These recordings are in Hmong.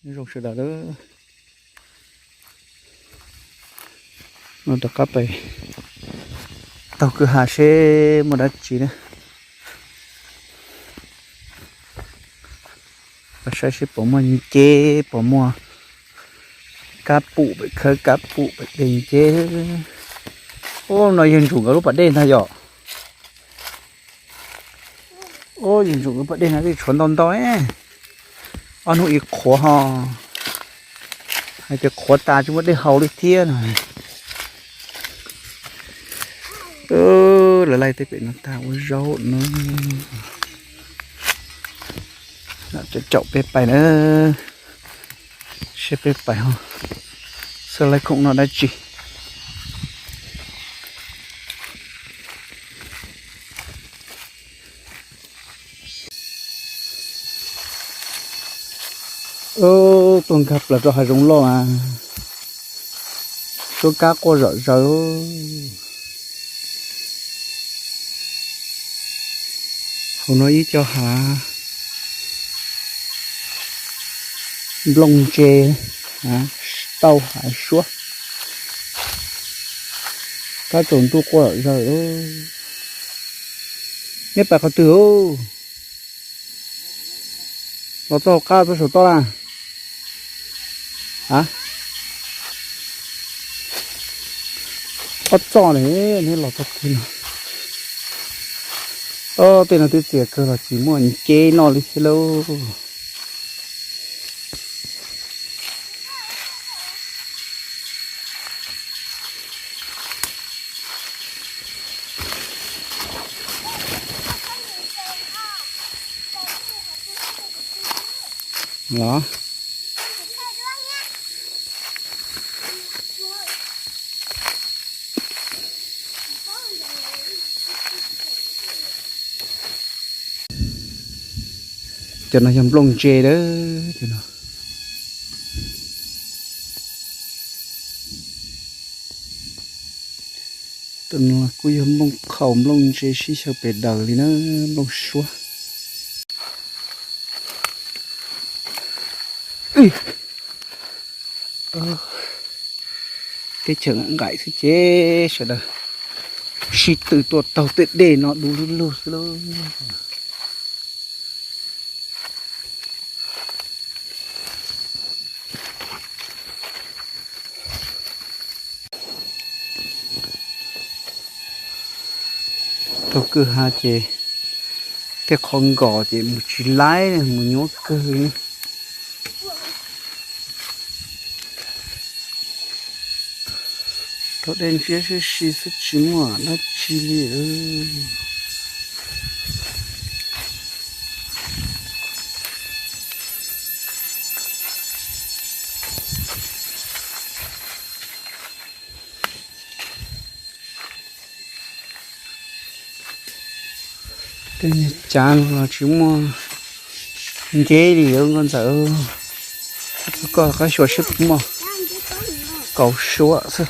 Nyob zoo sawv daws, no rov qab pais taug kwj ha seb muaj dab tsi na. Pais saib seb puas muaj nceb, puas muaj kab pum pem khawb, kab pum pem dej nceb. Ub, no yawg Ntsuam nkawd lub pas dej ntag yom. Ub, yawg Ntsuam nkawd pas dej no twb tshuav ntau ntau, ob hnub ib qhuav ho, hais tias qhuav tas tsis muaj dej haus li thiab no. Lawv laij tej pem no tag ua zaub no. Caum peb pais na, seb peb pais ho xwb laij khoom noj dab tsi. Tuaj nkag plaws rau hav zoov loj mas suab kab quaj zom zaws. Hauv no ib co hav nplooj ntse, tauj hav suab, kab tsaus ntuj quaj zom zaws. Neb pais qhov twg? Los txog hauv qab txog saum toj na. A, ob txoj ne, neb los txog twg no? Tej no twb txias kawg los tsis muaj nceb noj li thiab lauj. Los, cov no yog nplooj ntse lawm, cov no. Tus no kuj yog nplooj qhaus nplooj ntse sib xyaw pes daws li na, nplooj suab. Teb chaws nqaim xwb ces sawv daws sib tw tuaj taug tej dej no du lug lug xwb lauj. Taug kwj ha ces tej qhov nkos ces mus tsis laib, mus nyuab kawg li. Taug dej ntsiab sib si xwb tsis muaj dab tsi li. Tej cav no los tsis muaj nceb li nkauj ntxawm. Koj qab xyuas seb puas muaj, kaus suab xwb.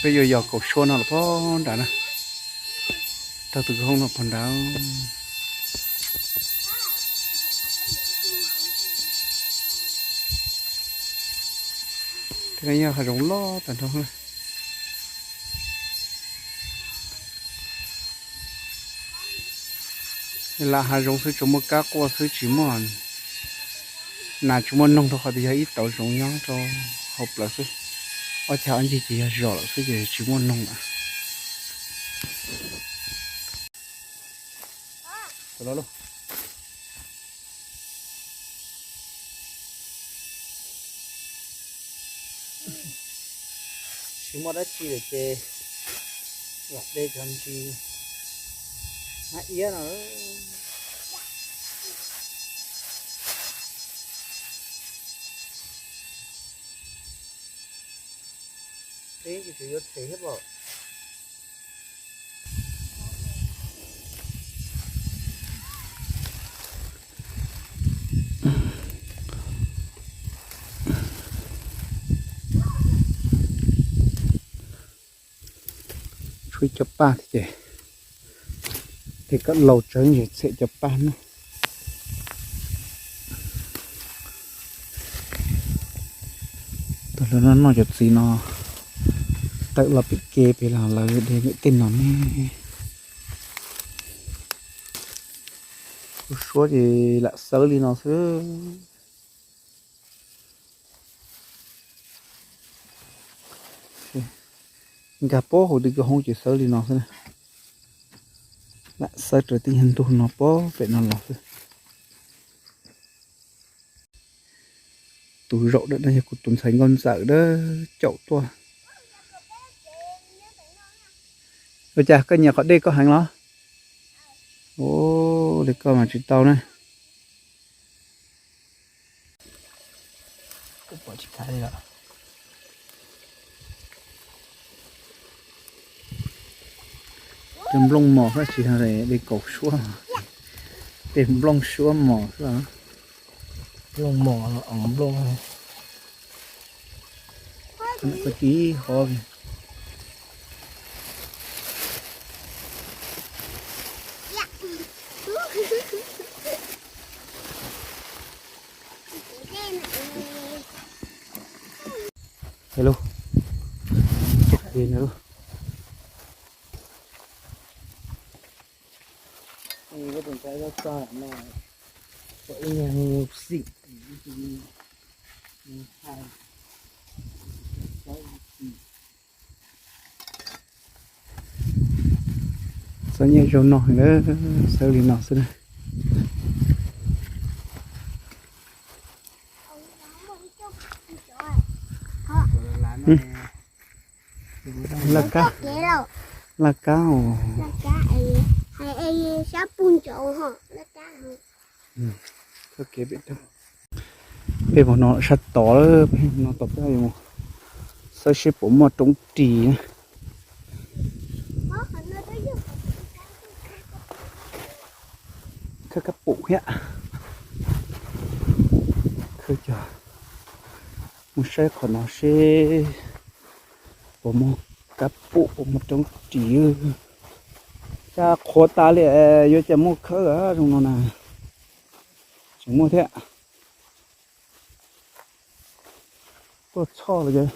Peb yuav yos kaus suab no los pog nrad na, taug tus hoob no pog nrad. Tej no yog hav zoov loj tag nrho. Lam hav zoov xwb tsuas muaj kab quaj xwb tsis muaj, nas tsis muaj noog rau qhov tias yog ib tauv zoov nyob rau hauv plawv xwb. Ob cag ob ncig ces yog zos lawm xwb ces tsis muaj noog lawm. Tsis muaj dab tsi lawm ces lam de cov ntsis hmab iab no. Peb tsis yuav them thiab pom. Cov paj ces, ces kom laus tsawv ntsis txhiam cov paj no. Tau lawv no noj cov txiv no, tawm los pem ke pem los lawv de ntawm tej no ne. Kuv suab ces lam xawb li no xwb. Nkag pob hauv twg koj hoob ces xawb li no xwb na. Lam xawb raws tej nyuag ntug no pob pem no los xwb. Tus zaum ntawm no yog kuv tus ntxhais nkauj ntxawm dawb caum tuaj. Ua cas koj nyiam qhov dej koj heev los? Ua li koj mas tsis tau na. Cov nplooj mos xwb tsis yog dej kaus suab, tej nplooj suab mos xwb. Nplooj mos, nplooj. Koj tib hov. Hello. Cog ke na. Tus ntxhais txog no, ib nyuag xim, txog nyiaj zaug no, xawb li no xwb na. Laj kab, laj kab os. Peb mus no sab tod, peb no tom peb mus xawb seb puas muaj roob ris na. Khawb kab pum thiab. Khawb cog, mus saib qhov no seb puas muaj kab pum, puas muaj roob ris. Cas qhuav tas li, yuav cas muaj khawb zoo no na. Tseem muaj thiab. Tuaj txhoj los,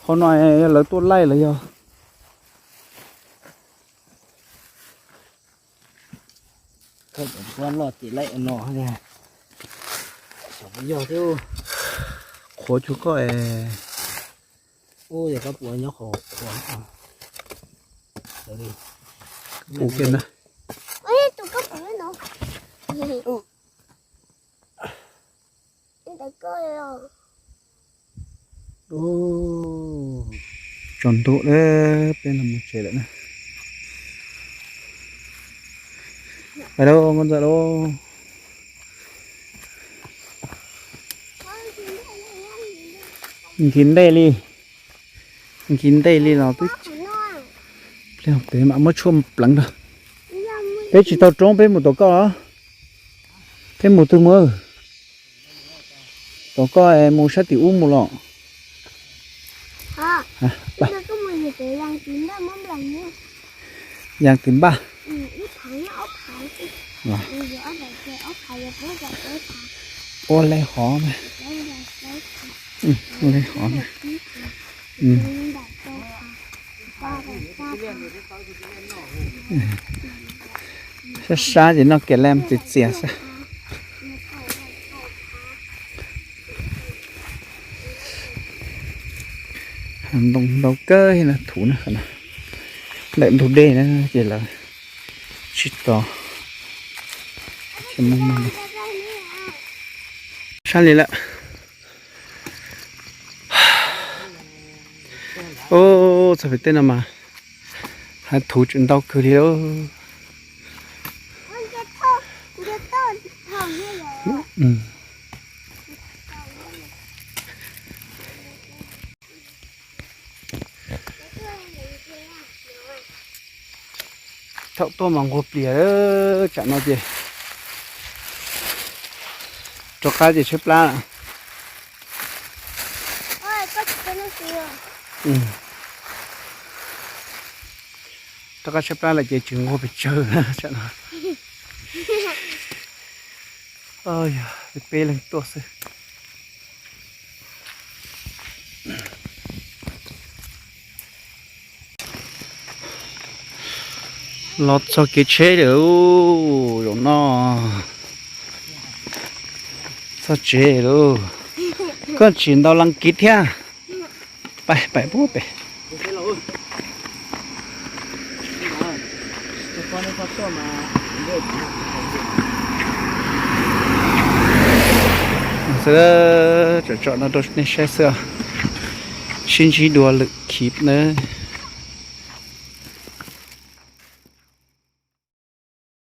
qhov no yog lawv tuaj laij los yog? Qhuav cuag koj es. Pum kiag na. Tsaus ntuj lawm, peb los mus tsev lawm na. Pais lauj, nkauj ntxawm lauj. Nqhis ntej li, nqhis ntej li los twb, peb mam muab tshuaj pleev rau. Peb tsis tau roob, peb mus tom koj los? Peb mus twg mus? Tom koj mus sab tim ub mus los? Yas tim npaj. Ua le hov na. Ua le hov na. Sab sab ces noj kias lam txias txias xwb. Ntoo ntau kawg na, thuv na, ntawm ntug dej na ces lawv tsis tos. Sab li lawm. Txog pem tej no mas hav thuv tseem ntau kawg li. Thaum tuaj mas nquag plias, tsam no ces rov qab ces tshaib plab lawm. Ua, koj tsis tau noj txiv os. Mm. Rov qab tshaib plab lawm ces tsis nquag pes tsawg na tsam no. Yog peb leeg tuaj xwb. Los txog kev tsheb lawm, zaum no txog tsev lawm. Koj tsis ntaus las kiv thiab. Pais pais pub pem. Xwb, tsom tsom no rau nej saib xwb. Sib ntsib dua lwm khiv nawb.